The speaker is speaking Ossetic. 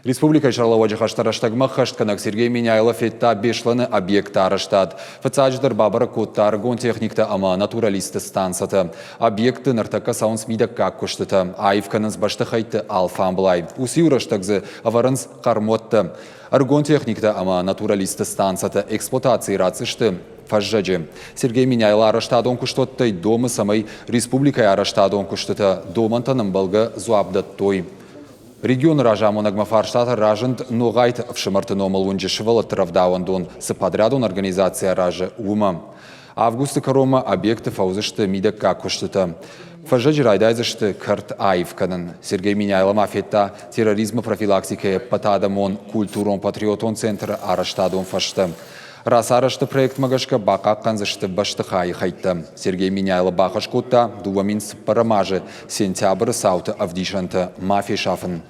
Республикӕйы сӕргълӕууӕджы хӕстӕ рӕстӕгмӕ ӕххӕстгӕнӕг Сергей Меняйло федта Беслӕны объекты арӕзтад. Фыццаджыдӕр бабӕрӕг кодта ӕрыгон техниктӕ ӕмӕ натуралистты станцӕтӕ. Объектты ныртӕккӕ цӕуынц мидӕггаг куыстытӕ, аив кӕнынц бӕстыхӕйтты алфамблай. Уыцы-иу рӕстӕг дзы ӕвӕрынц хъӕрмуӕттӕ. Ӕрыгон техниктӕ ӕмӕ натуралистты станцӕтӕ эксплуатацийы ратдзысты фӕззӕджы. Сергей Меняйло арӕзтадон куыстуӕттӕй домы, цӕмӕй республикӕйы арӕзтадон куыстытӕ домӕнтӕн ӕмбӕлгӕ дзуапп дӕттой. Регионы разамонӕгмӕ фарстатӕ разынд Ногъайты ӕфсымӕрты номыл уынджы сывӕллӕтты рӕвдауӕндон цы подрядон организаци аразы, уымӕ. Августы кӕронмӕ объекты фӕуыдзысты мидӕггаг куыстытӕ. Фӕззӕджы райдайдзысты кӕрт аив кӕнын. Сергей Меняйло ма федта терроризмы профилактикӕйы ӕппӕтадӕмон культурон-патриотон центры арӕзтадон фӕзтӕ. Рацарӕзты проектмӕ гӕсгӕ бахъахъхъӕндзысты бӕстыхайы хӕйттӕ. Сергей Меняйло бахӕс кодта 2004 азы сентябры цауты ӕвдисӕнтӕ ма фесафын.